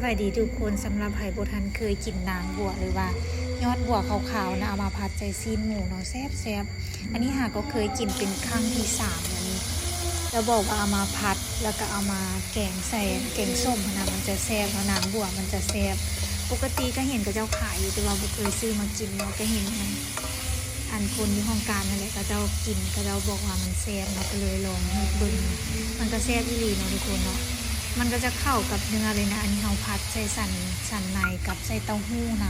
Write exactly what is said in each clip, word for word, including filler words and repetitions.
สวัสดีทุกคน สำหรับไผบ่ทันเคยกินนางบัว หรือว่ายอดบัวขาวๆนะ เอามาผัดใส่ซีนหมูเนาะ แซ่บๆ อันนี้หาก็เคยกินเป็นครั้งที่สามแล้วนี่ แล้วบอกว่าเอามาผัด แล้วก็เอามาแกงใส่แกงส้มนะ มันจะแซ่บเนาะ นางบัวมันจะแซ่บ ปกติก็เห็นเขาเจ้าขายอยู่ แต่ว่าบ่เคยซื้อมากินเนาะ ก็เห็นมัน อันคนอยู่ห้องการนั่นแหละ เขาเจ้ากิน เขาเจ้าบอกว่ามันแซ่บเนาะ ก็เลยลองเฮ็ดเบิ่ง มันก็แซ่บอีหลีเนาะทุกคนเนาะ มันก็จะเข้ากับเนื้อเลยนะ อันนี้เราผัดใส่สัน สันในกับใส่เต้าหู้น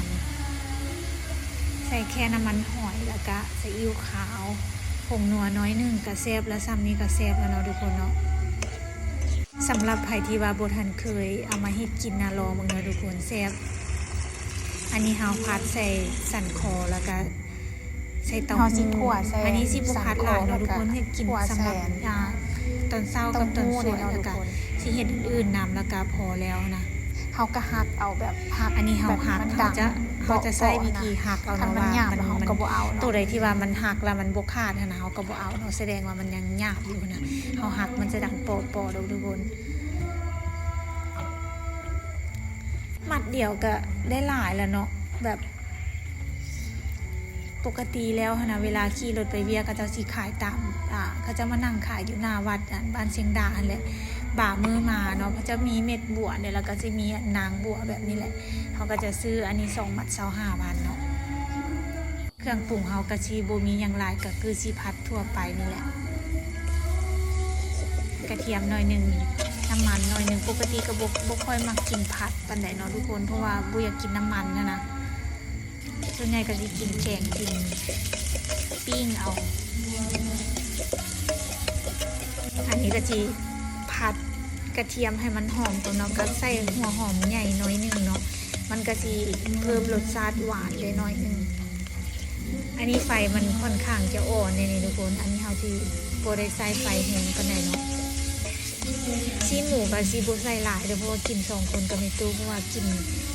ำ ใส่แค่น้ำมันหอย แล้วก็ซีอิ๊วขาว ผงนัวน้อยหนึ่งก็แซ่บแล้ว ซ้ำนี่ก็แซ่บแล้วเนาะทุกคนเนาะ สำหรับไผที่ว่าบ่ทันเคยเอามาเฮ็ดกินนะ ลองเบิ่งเนาะทุกคน แซ่บ อันนี้เฮาผัดใส่สันคอ แล้วก็ใส่เต้า เฮาสิ หู้ คั่วใส่ อันนี้สิบ่ผัดหลายเนาะทุกคน สันคอ เฮ็ดกิน คั่วใส่ สำหรับ อ่า ตอนเช้ากับตอนสวย เต้าหู้เนี่ยเนาะ แล้วก็ ทุกคน สิเฮ็ดอื่นๆนำ แล้วก็พอแล้วนะ เฮาก็หักเอาแบบหัก อันนี้เฮาหัก แบบมันดัง เฮาจะ เฮาจะใช้วิธีหักเอาเนาะ คันมัน ว่า หยาบ มัน เฮาก็บ่เอาเนาะ ตัวใดที่ว่ามันหักแล้วมันบ่ขาดหั้นนะ เฮาก็บ่เอาเนาะ แสดงว่ามันยังหยาบอยู่นะ เฮาหักมันจะดังเปาะๆดอกทุกคน มัดเดียวก็ได้หลายแล้วเนาะ แบบ ปกติแล้วหั้นนะ เวลาขี่รถไปเวียก เขาเจ้าสิขายตาม อ่า เขาเจ้ามานั่งขายอยู่หน้าวัด อ่ะ บ้านเชียงดาหั้นแหละ บ่ามื้อมาเนาะ เขาเจ้ามีเม็ดบัวเนี่ย แล้วก็สิมีนางบัวแบบนี้แหละ เขาก็จะซื้ออันนี้สองมัดซาวห้าพันเนาะ เครื่องปรุงเฮาก็สิบ่มีหยังหลาย ก็คือสิผัดทั่วไปนี่แหละ กระเทียมหน่อยหนึ่ง น้ำมันหน่อยหนึ่ง ปกติก็บ่ บ่ค่อยมักกินผัดปานใดเนาะทุกคน เพราะว่าบ่อยากกินน้ำมันหั้นนะ ส่วนใหญ่ก็สิกินแกง กินปิ้งเอา อันนี้ก็สิผัดกระเทียมให้มันหอมก่อนเนาะ ก็ใส่หัวหอมใหญ่หน่อยหนึ่งเนาะ มันก็สิเพิ่มรสชาติหวานได้หน่อยหนึ่ง อันนี้ไฟมันค่อนข้างจะอ่อนเลยนี่ทุกคน อันนี้เฮาสิบ่ได้ใส่ไฟแฮงปานใดเนาะ ซีนหมูก็สิบ่ใส่หลายเด้อ เพราะว่ากินสองคนกับแม่ตู้ เพราะว่ากิน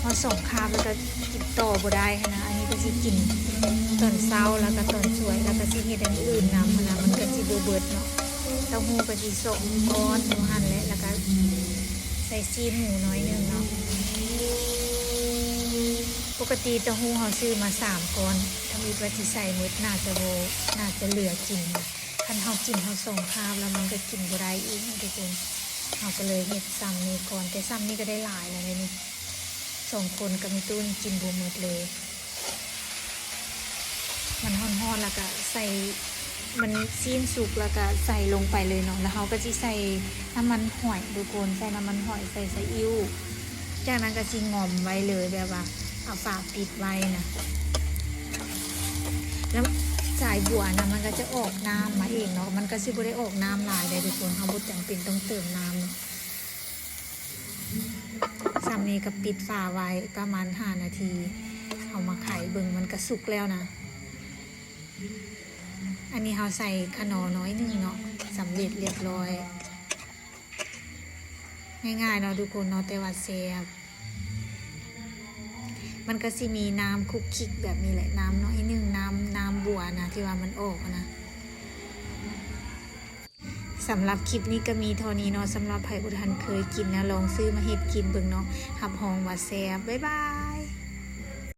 ฮอดสองคาบแล้วก็กินต่อบ่ได้หั้นนะ อันนี้ก็สิกินตอนเช้าแล้วก็ตอนสวย แล้วก็สิเฮ็ดอย่างอื่นนำหั้นนะ มันก็สิบ่เบิดเนาะ เต้าหู้ก็สิสองก้อนอยู่หั่นแหละ แล้วก็ใส่ซีนหมูน้อยหนึ่งเนาะ ปกติเต้าหู้เฮาซื้อมาสามก้อน ทำอิดว่าสิใส่หมด น่าจะบ่ น่าจะเหลือกินนะ คันเฮากินเฮาสองคาบแล้วมันก็กินบ่ได้อีกนะทุกคน เฮาก็เลยเฮ็ดซ้ำนี่ก่อน แต่ซ้ำนี่ก็ได้หลายแล้วเด้นี่ สองคนกับแม่ตู้นี่กินบ่หมดเลย มันฮ้อนๆ แล้วก็ใส่ มันซีนสุกแล้วก็ใส่ลงไปเลยเนาะ แล้วเฮาก็สิใส่น้ำมันหอยทุกคน ใส่น้ำมันหอย ใส่ซีอิ๊ว จากนั้นก็สิง่อมไว้เลย แบบว่าเอาฝาปิดไว้นะ แล้วสายบัวนะ มันก็จะออกน้ำมาเองเนาะ มันก็สิบ่ได้ออกน้ำหลายเด้ทุกคน เฮาบ่จำเป็นต้องเติมน้ำเนาะ ซ้ำนี่ก็ปิดฝาไว้ประมาณห้านาที เอามาไขเบิ่ง มันก็สุกแล้วนะ อันนี้เฮาใส่ขนอน้อยหนึ่งเนาะ สำเร็จเรียบร้อย ง่ายๆเนาะทุกคนเนาะ แต่ว่าแซ่บ มันก็สิมีน้ำคุกคิกแบบนี้แหละ น้ำน้อยหนึ่ง น้ำ น้ำบัวนะ ที่ว่ามันออกนะ สำหรับคลิปนี้ก็มีเท่านี้เนาะ สำหรับไผบ่ทันเคยกินนะ ลองซื้อมาเฮ็ดกินเบิ่งเนาะ รับรองว่าแซ่บ บ๊ายบาย